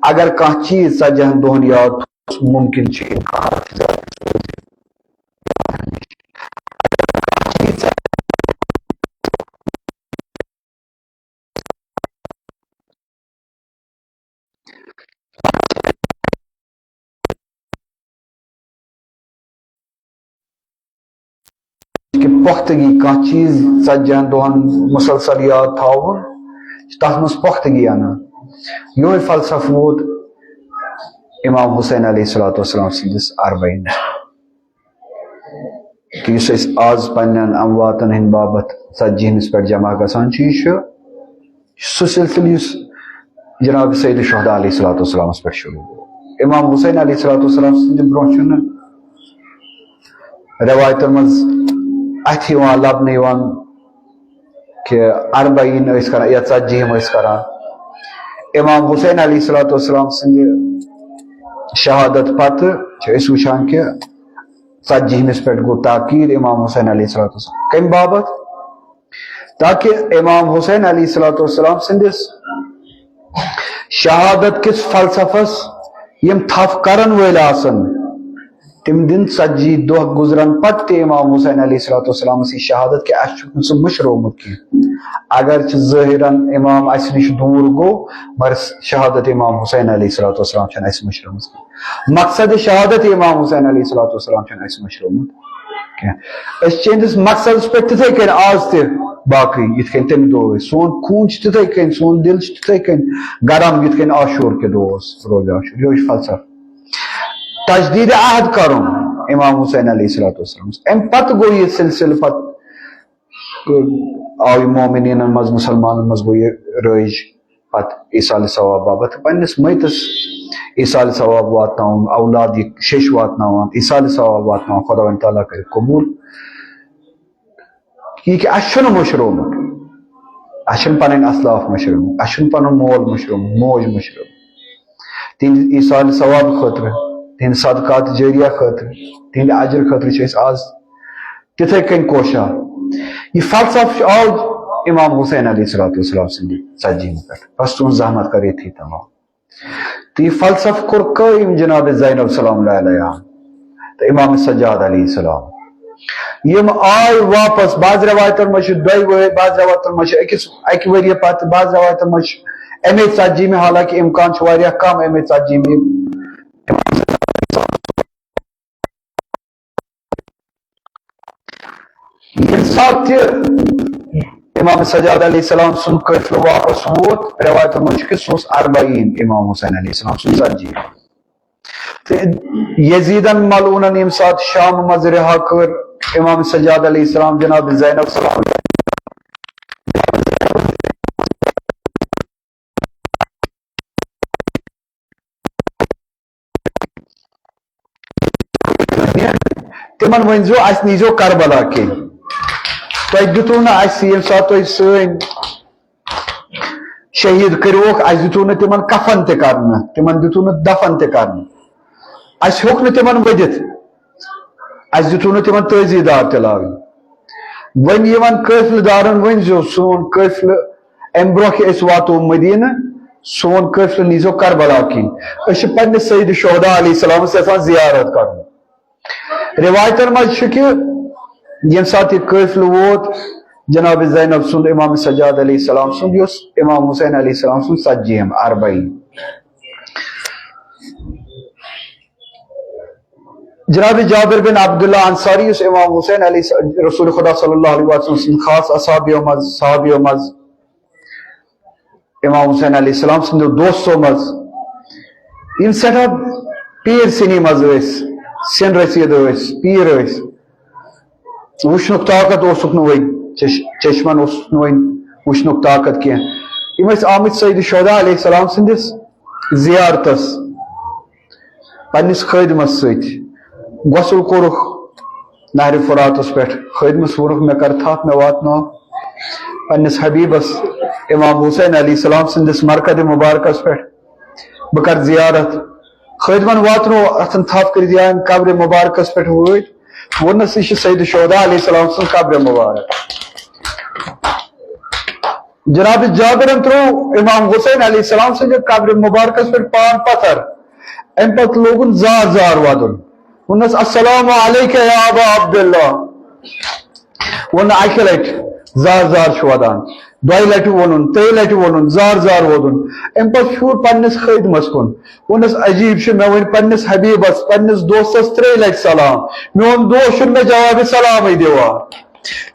اگر کانٛہہ چیٖز ژتجی ہن دۄہن یاد تھوٚو، ممکن چھُ اِنکار۔ کہِ پۄختگی، کانٛہہ چیٖز ژتجی ہن دۄہن مسلسل یاد تھاوُن، چھُ تتھ منٛز پۄختگی انان۔ یِہوٚے فلسفہٕ ووت امام حسین علیہ الصلوۃ والسلام سٕنٛدِس اربعینس۔ کہِ یُس أسۍ آز پننٮ۪ن امواتن ہٕنٛدِ باپتھ ژتجی ہمِس پٮ۪ٹھ جمع گژھان چھِ، یہِ چھُ، یہِ چھُ سُہ سلسلہٕ یُس جناب سید الشہداء علیہ الصلوۃ والسلامس پٮ۪ٹھ شروع گوٚو۔ امام حسین علیہ الصلوۃ والسلام سٕنٛدِ برونٛہہ چھُنہٕ رٮ۪وایتن منٛز اتھِ یِوان لبنہٕ یِوان کہِ اربعین ٲسۍ کران یا ژتجی ہم ٲسۍ کران۔ امام حسین علیہ الصلوۃ والسلام سٕنٛدِ شہادت پتہٕ چھِ أسۍ وٕچھان کہِ ژتجی ہمِس پٮ۪ٹھ گوٚو تاکید امام حسین علیہ الصلوۃ والسلام۔ کمہِ باپتھ؟ تاکہ امام حسین علیہ الصلوۃ والسلام سٕنٛدِس شہادت کِس فلسفس یِم تھپھ کرن وٲلۍ آسن، تِم دِن ژتجی دۄہ گُزرن پتہٕ تہِ امام حسین علیہ الصلوۃ والسلامس یہِ شہادت کہِ اسہِ چھُنہٕ سُہ مٔشرومُت کینٛہہ۔ اگرچہِ ظٲہرن امام اسہِ نِش دوٗر گوٚو، مگر شہادت امام حسین علیہ الصلوۃ والسلام چھنہٕ اسہِ مٔشرٲمٕژ کینٛہہ۔ مقصد شہادت امام حسین علیہ الصلوۃ والسلام چھنہٕ اسہِ مٔشرومُت کینٛہہ۔ أسۍ چھِ یِہنٛدِس مقصدس پٮ۪ٹھ تِتھے کٔنۍ آز تہِ باقٕے، یِتھ کٔنۍ تمہِ دۄہ ٲسۍ۔ سون خوٗن چھُ تِتھے کٔنۍ، سون دِل چھُ تِتھے کٔنۍ گرم، یِتھ کٔنۍ عاشور کہِ دۄہ اوس، روزِ عاشور۔ یِہوٚے چھُ فلسفہٕ۔ تجدید عہد کرُن، امام حسین علیہ الصلوۃ والسلام۔ امہِ پتہٕ گوٚو یہِ سلسلہٕ، پتہٕ آو یہِ مومنینن منٛز، مسلمانن منٛز گوٚو یہِ رٲیِج۔ پتہٕ ایصال ثواب باپتھ پننِس مٔیتس ایصال ثواب واتناوُن، اولاد یہِ شیٚش واتناوان، ایصال ثواب واتناوان، خداوند تعالیٰ کرِ قبول۔ یہِ کہِ اَسہِ چھُنہٕ مٔشرومُت، اَسہِ چھِنہٕ پَنٕنۍ اسلاف مٔشرٲومٕتۍ، اَسہِ چھُنہٕ پَنُن مول مٔشرومُت، موج مٔشرٲومٕتۍ۔ تِہنٛدِ ایصال ثواب خٲطرٕ، تِہنٛدِ صدقات جٲریہ خٲطرٕ، تِہنٛدِ اجر خٲطرٕ چھِ أسۍ آز تِتھے کٔنۍ کوشان۔ یہِ فلسفہٕ چھُ آو امام حسین علیہ الصلوۃ والسلام سٕنٛدِ ژتجی ہمہِ پٮ۪ٹھ۔ بس تُہنٛز زحمت کر ییٚتھی تمام۔ تہٕ یہِ فلسفہٕ کوٚر قٲیِم جناب زینب سلام اللہ علیہا تہٕ امام سجاد علیہ السلام۔ یِم آے واپس، بعض روایتن منٛز چھِ دۄیہِ وٕہٕرۍ، بعض روایتن منٛز چھِ أکِس، اَکہِ ؤریہِ پتہٕ، بعض روایتن منٛز چھِ اَمے ژتجی ہمہِ، حالانکہ امکان چھُ واریاہ کم اَمے ژتجی ہمہِ۔ ییٚمہِ ساتہٕ تہِ امام سجاد علیہ السلام سُنٛد قٲفلہٕ واپس ووت، روایتن منٛز چھُ کہِ سُہ اوس اربعین امام حسین علیہ السلام سُنٛد ژتجی۔ تہٕ یزیدن ملعونن ییٚمہِ ساتہٕ شام منٛز رہا کٔر امام سجاد علیہ السلام، جناب زینب سلام تِمن ؤنۍزیو، اَسہِ نیٖزیو کربلا کِنۍ۔ تۄہہِ دیُتوُ نہٕ اَسہِ، ییٚمہِ ساتہٕ تۄہہِ سٲنۍ شہیٖد کٔرِوکھ، اَسہِ دیُتوُ نہٕ تِمن کفن تہِ کرنہٕ، تِمن دیُتوُ نہٕ دفن تہِ کرنہٕ۔ اَسہِ ہیوٚک نہٕ تِمن ؤدِتھ، اَسہِ دیُتوُ نہٕ تِمن تٲضی دار تہِ لاگنہٕ۔ وۄنۍ یِمن قٲفلہٕ دارن ؤنۍزیو، سون قٲفلہٕ، اَمہِ برونٛہہ کہِ أسۍ واتو مدیٖنہٕ، سون قٲفلہٕ نیٖزیو کربلا کِنۍ۔ أسۍ چھِ پننِس سید شہدا علیہ السلامس یژھان زیارت کرُن۔ روایتن منٛز چھُ کہِ ییٚمہِ ساتہٕ یہِ قٲفلہٕ ووت، جناب زینب سُنٛد، امام سجاد علیہ السلام سُنٛد، یُس امام حسین علیہ السلام سُنٛد ژتجی ہم اربعین۔ جناب جابر بن عبداللہ انصاری، یُس امام حسین علیہ الس-، رسول خدا صلی اللہ علیہ وسلم سُنٛد خاص اصحابیو منٛز، صحابیو منٛز، امام حسین علیہ السلام سٕنٛدیو دوستو منٛز، یِم سٮ۪ٹھاہ پیٖر سِنی منٛز ٲسۍ، سِن رٔسیٖد ٲسۍ، پیٖر ٲسۍ، وٕچھنُک طاقت اوسُکھ نہٕ وۄنۍ، چش-، چشمن اوسُکھ نہٕ وۄنۍ وٕچھنُک طاقت کینٛہہ۔ یِم ٲسۍ آمٕتۍ سید شہدا علیہ السلام سٕنٛدِس زیارتس پننِس خٲدمس سۭتۍ۔ غسل کوٚرُکھ نہرِ فراتس پٮ۪ٹھ، خٲدمس ووٚنُکھ، "مےٚ کر تھپھ، مےٚ واتناو پننِس حبیبس امام حسین علیہ السلام سٕنٛدِس مرقدِ مبارکس پٮ۪ٹھ، بہٕ کر زیارت۔" خٲدمن واتنو اتھن تھپھ کٔرِتھ یہِ قبرِ مبارکس پٮ۪ٹھ وٲتۍ، ووٚننس، "یہِ چھِ سید شہدا علیہ السلام سٕنٛز قبرِ مبارک۔" جناب جابرن ترٛوو امام حسین علیہ السلام سٕنٛدِ قبرِ مبارکس پٮ۪ٹھ پان پتھر۔ امہِ پتہٕ لوگُن زار زار ودُن۔ ووٚننس، "السلام علیک یا ابا عبداللہ۔" ووٚن نہٕ اکہِ لٹہِ، زار زار چھُ ودان۔ دۄیہِ لٹہِ ووٚنُن، ترٛیٚیہِ لٹہِ ووٚنُن، زار زار وودُن۔ امہِ پتہٕ پھیوٗر پننِس خٲدمس کُن۔ ووٚننس، "عجیب چھُ، مےٚ ؤنۍ پننِس حبیبس، پننِس دوستس ترٛیٚیہِ لٹہِ سلام۔ میون دوست چھُنہٕ مےٚ جوابِ سلامٕے دِوان۔"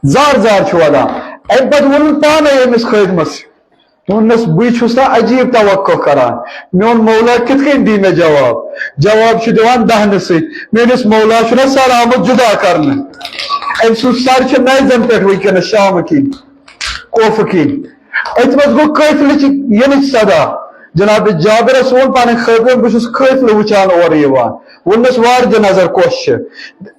زار زار چھُ ودان۔ امہِ پتہٕ ووٚنُن پانے أمِس خٲدمس، ووٚننس، "بٕے چھُس نا عجیب توقع کران، میون مولا کِتھ کٔنۍ دی مےٚ جواب؟" جواب چھُ دِوان دہنہٕ سۭتۍ، میٲنِس مولا چھُنہ سلامت جدا کرنہٕ۔ أمۍ سُنٛد سر چھُ نیزن پٮ۪ٹھ وٕنکیٚنس شامہٕ کِنۍ، کوفہٕ کِنۍ۔ أتھۍ منٛز گوٚو قٲفلٕچ یِنٕچ صدا۔ جناب جابرس ووٚن پنٕنۍ خٲدمن، "بہٕ چھُس قٲفلہٕ وٕچھان اورٕ یِوان۔" ووٚننس، "وارٕ دِ نظر کۄس چھِ؟"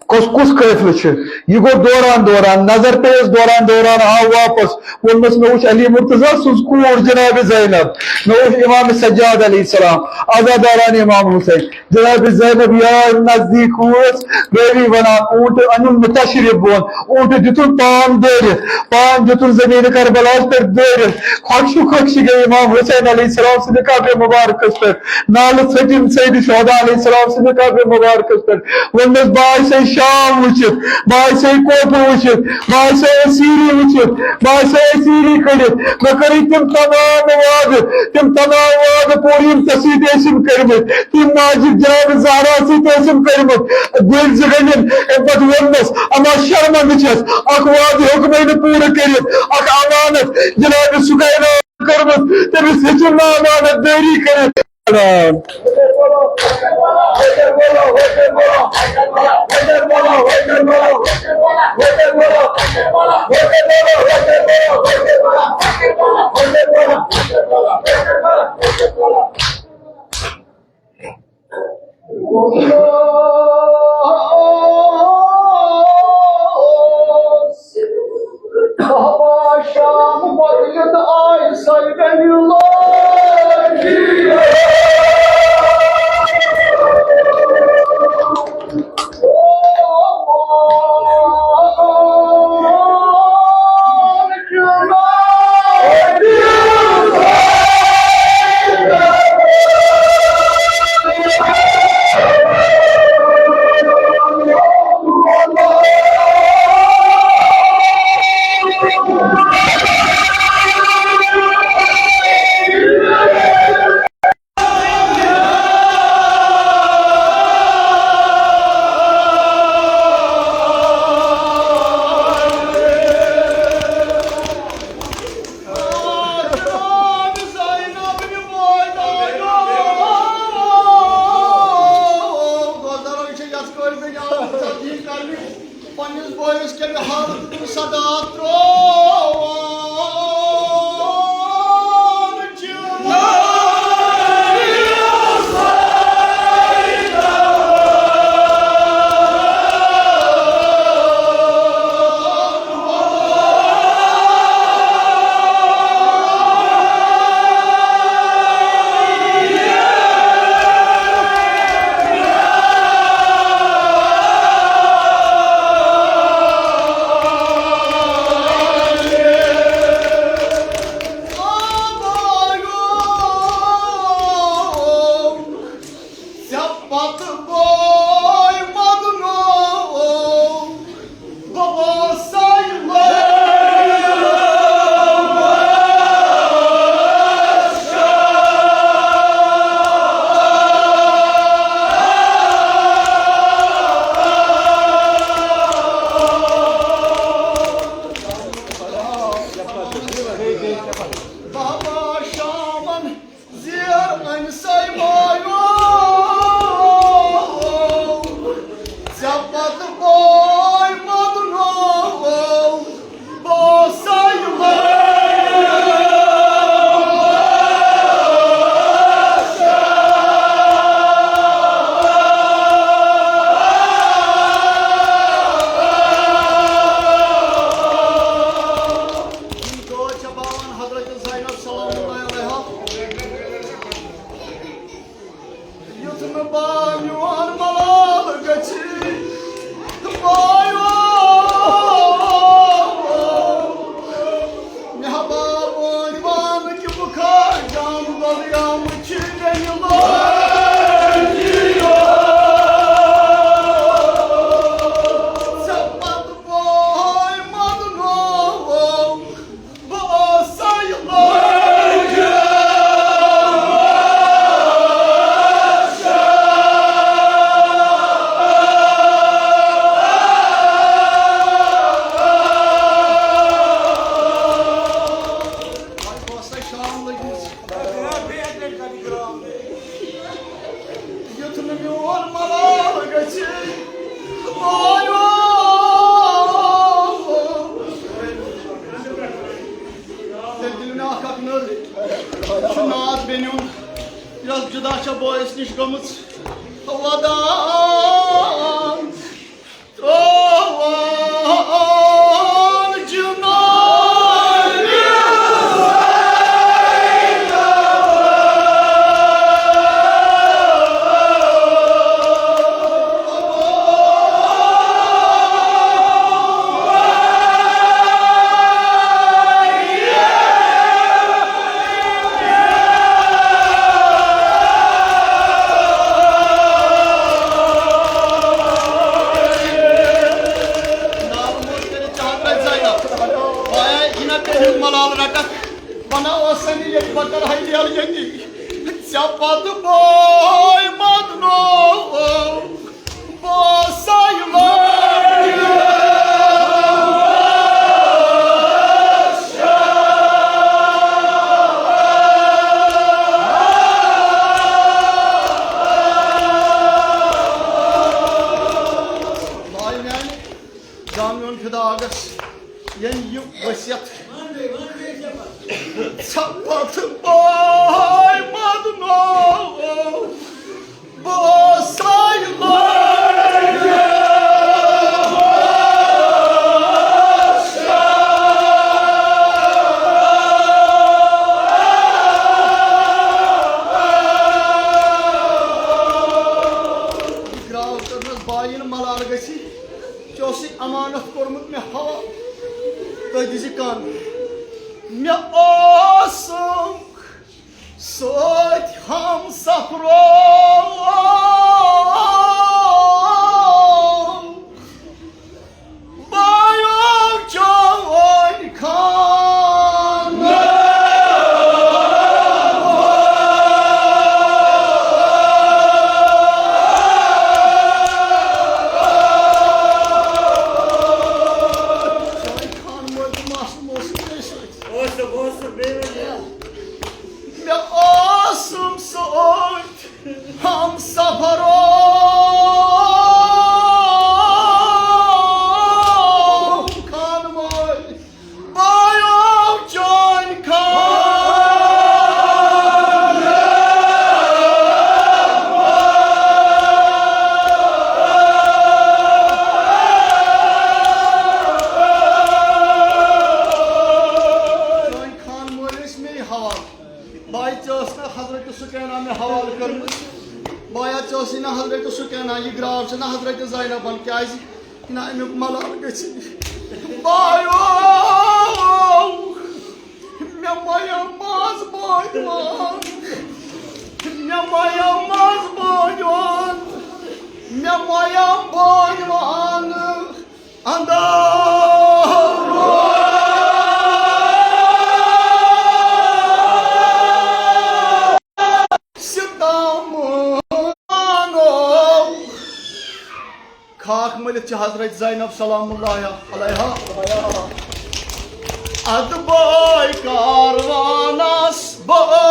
کُس، کُس قٲفلہٕ چھُ؟ یہِ گوٚو دوران دوران، نظر پیٚیَس دوران دوران آو واپس۔ ووٚنمَس، "مےٚ وٕچھ علی مرتضیٰ سٕنٛز کوٗر جناب زینب، مےٚ وٕچھ امام سجاد علیہ السلام، عزاداران امام حسین۔" جناب زینب یار نزدیٖک وٲژ، گٲری وَنان، اوٗنٹ أنِن مُتشرِف بۄن، اوٗنٹ دیُتُن پان دٲرِتھ، پان دیُتُن زمین کربلاہَس پٮ۪ٹھ دٲرِتھ۔ خۄشکہِ خۄشکہِ گٔے امام حسین علیہ السلام سٕنٛدِ قبرِ مبارکس پٮ۪ٹھ۔ نالہٕ ژھٔٹِم سید شہدا علیہ السلام سٕنٛدِ قبرِ مبارکس پٮ۪ٹھ۔ ووٚنمَس، "بہٕ آسے شام وٕچھِتھ، بہٕ آسے کوفہٕ وٕچھِتھ، بہٕ آسے اسیٖری وٕچھِتھ، بہٕ آسے اسیٖری کٔڑِتھ۔ مےٚ کٔرٕے تِم تمام وعدٕ، تِم تمام وعدٕ پوٗرٕ یِم ژےٚ سۭتۍ ٲسِم کٔرمٕتۍ، تِم ماجہِ جناب زہرا سۭتۍ ٲسِم کٔرمٕتۍ۔ گٔلۍ زٕ گٔلِم۔" اَمہِ پتہٕ ووٚنمَس، "اما شرمندٕ چھَس، اکھ وعدٕ ہیوٚک مےٚ نہٕ پوٗرٕ کٔرِتھ، اکھ امانت جناب سُکینہ کٔرمٕژ، تٔمِس ہیٚچھِم نہٕ امانت دٲری کٔرِتھ۔" شام مۄکلِتھ آے سۄ گٔے لٲگۍ۔ پننِس بٲیِس کیٛاہ حالت صدا ترٛوو۔ ژےٚ پتہٕ بوے مدنو بہٕ اوسَے لٲگِتھ۔ بابا شامن زیر أمۍ سٕے مایو۔ ژےٚ پتہٕ بوے مدنو بہٕ اوسَے لٲگِتھ۔ یِم دٲد چھےٚ باوان حضرت زینب سلام اللہ علیہا۔ یُتھ نہٕ با میون ملال گژھِ، بایو۔ مےٚ ہا باو وٲنۍ وان کہِ بُخار جام گۄلہٕ آمٕتۍ چھِ مےٚ یہِ لٲگۍ۔ ژےٚ پتہٕ بوے مدنو بہٕ اوسَے لٲگِتھ۔ وۄنۍ اوسَے شام لٔجمٕژ۔ یُتھ نہٕ میون ملال گژھِ، آیو۔ تیٚلہِ دِیِو مےٚ اکھ اکھ نٔر۔ یہِ چھُ ناد بیٚنہِ ہُنٛد، یۄس جُدا چھےٚ بٲیِس نِش گٔمٕژ۔ ودان ترٛووان جناب۔ ناو موت کٔرِتھ ژٕ ہا ترٛٲوۍ زینب۔ وایا، یہِ نہ کٔرِو ملال رٹکھ۔ بناو سنی ییٚتہِ بکر ہے لیل ییٚتی۔ ژےٚ پتہٕ بوے مدنو۔ بٲے مدنو بہٕ اوسَے لٲگِتھ۔ یہِ گرٛاو کٔرنَس بایِن ملال گژھِ، ژےٚ اوسُے امانت کوٚرمُت مےٚ حوالہٕ۔ تُہۍ دِژ کن۔ مےٚ اوسُکھ سۭتۍ ہم سفرو بایو چون خان۔ چون خان مول تہٕ ماسہٕ اوسُکھ ژےٚ سۭتۍ۔ اوس، اوس، بیٚیہِ ؤنِو۔ مےٚ اوسُم سۭتۍ ہم سفرو خان مٲلۍ، بایو چٲنۍ خان۔ چٲنۍ خان مٲلۍ ٲسۍ مے حوالہٕ۔ بایہِ، ژےٚ ٲس نا حضرت سکینہ مےٚ حوالہٕ کٔرمٕژ؟ بایا، ژےٚ ٲسٕے نا حضرت سکینہ، یہِ گرٛاو چھِ نا حضرت زینبن، کیٛازِ نہ اَمیُک ملال گژھِ؟ بایو، مےٚ مۄیو ماز بٲدیان، مےٚ مۄیو ماز بٲدیان، مےٚ مۄیو بٲدیان۔ اندر ستم۔ خاک مٔلِتھ چھِ حضرت زینب سلام اللہ علیہا۔ ادٕ بٲے کاروانس بٲے۔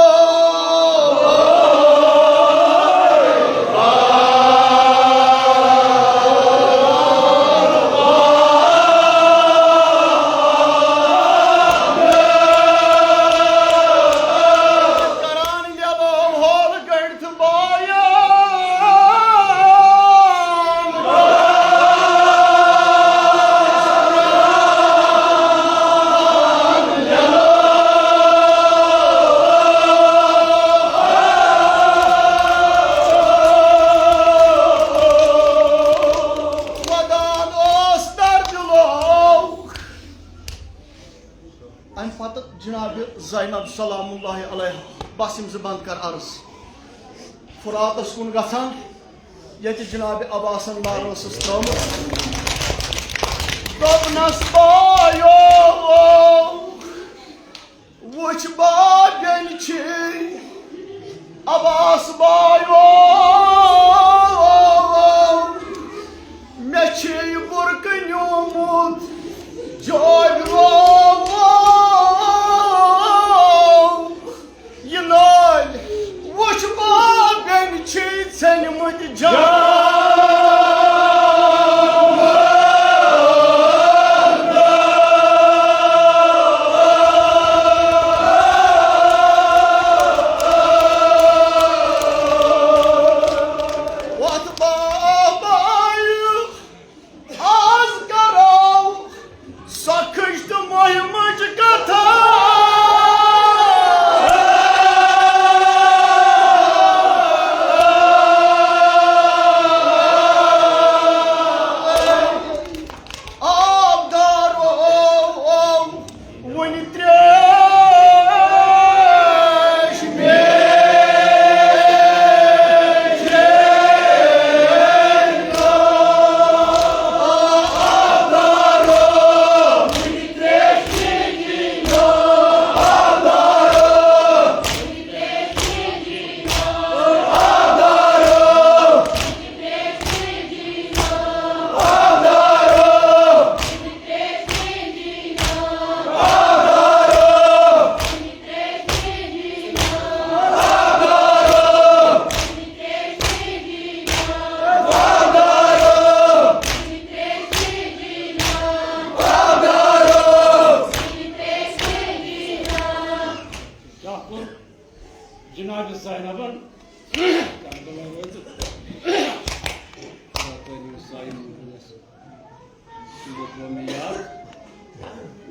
کران یلو ہول گڑھ تہٕ بایان۔ ودان اوس در دِلو۔ امہِ پتہٕ جناب زینب سلام اللہ علیہا، بس یِم زٕ بند کر عرض، فراتس کُن گژھان، ییٚتہِ جناب عباسن لارٕ ٲسٕس ترٲومٕژ۔ دوٚپنس، بایو، وٕچھ بابٮ۪ن چھِ عباس بایو، مےٚ چھِ یہِ برقہٕ نیوٗمُت جوبہِ۔ یہِ نٲلۍ وٕچھ بابٮ۪ن چھِ ژھیٚنمٕتۍ جان۔ وۄتھ بابایہِ، آز کرو سۄ کھٔج تہٕ مۄہمٕچ کتھا۔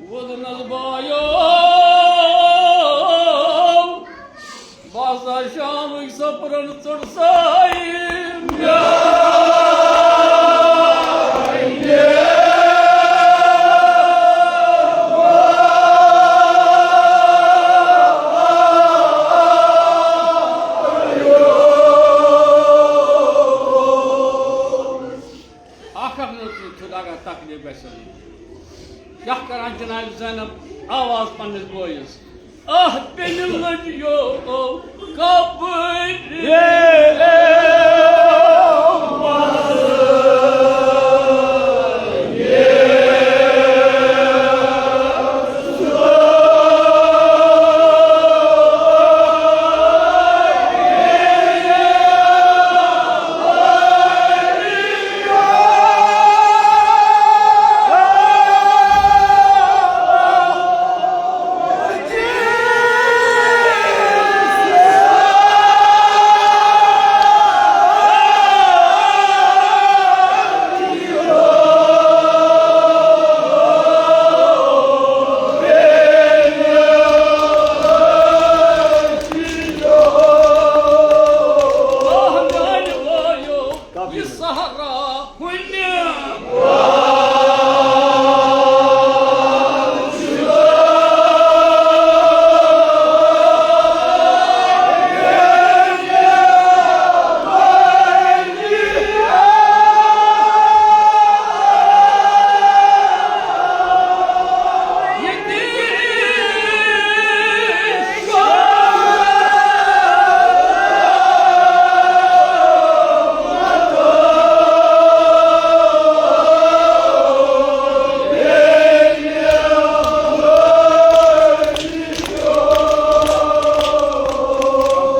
وَدُن حظ بایو، بہٕ ہسا شامٕکۍ سفرن ژٔٹ سایہِ۔ اکھ اکھ نہٕ چھُ لاگان تکلیف گژھِ۔ کیٛاہ کران جناب زینب آواز پننِس بٲیِس؟ آہ، بیٚنہِ لٔجیو کبٕرِ۔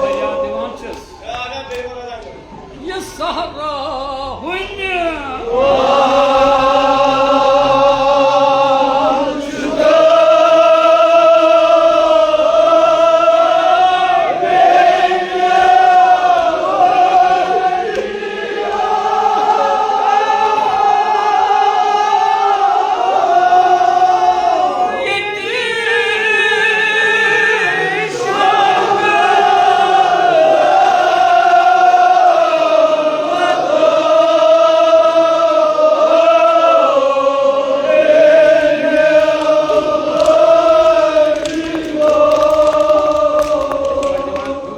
فریاد دِوان چھِس۔ یہِ صحرا ہُنہِ۔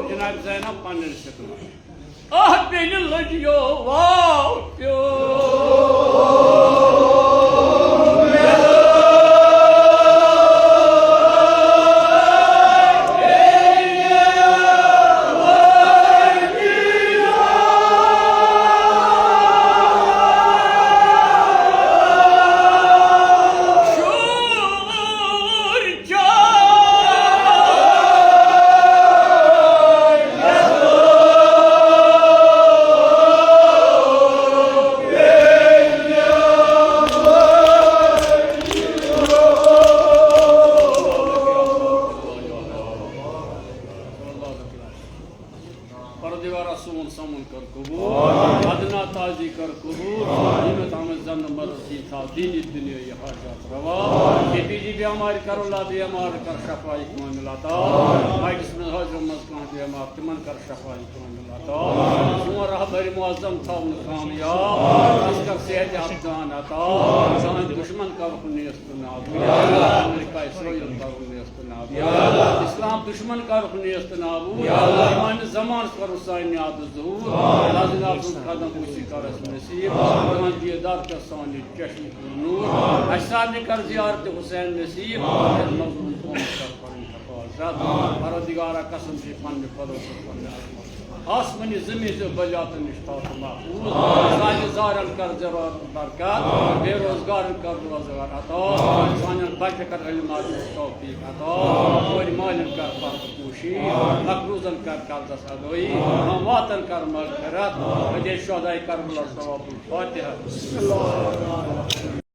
جناب زینب پننہِ رشتہٕ منٛز۔ آہ، بیٚنہِ لٔجیو واو پیو۔ پروردگارا سون سمن کر قبول، ادنا تازی کر قبول، یمت آمد زن مرضی تھا دینی دنیا یہ حاجات روا۔ بی پی جی بیمار کر اللہ بیمار کر شفائی کامل عطا۔ مجلس میں حاضر مز کان بیمار تمن کر شفائی کامل عطا۔ سون رہبر معظم تھاون کامیاب، اس کر صحت افغان عطا۔ سان دشمن کر نیست نابود، امریکہ اسرائیل کر نیست نابود، اسلام دشمن کر نیست نابود، ایمان زمان کر سان نیاد ظہور۔ اللہ جناب سن قدم بوسی کر اس نصیب، تمن دیدار کر سانی چشم نور، اسہِ سارنٕے کر زیارت حسین نصیب، مظلوم قومس کر پنٕنۍ حفاظت۔ پروردگارا قسم چھِ پننہِ فضل تہٕ پننہِ عظمت، آسمٲنی زمین زِ بلیاتن نش تھاو تہٕ محفوظ۔ سانہِ زارن کر زراعت برکت، بے روزگارن کر روزگار عطا، سانٮ۪ن بچن کر علم آسنس توفیق عطا، کورِ مالٮ۪ن کر پردٕ پوشی، مقروضن کر قرضس ادٲیی، امواتن کر مغفرت، حدیث شہداء کربلا ثواب الفاتحہ۔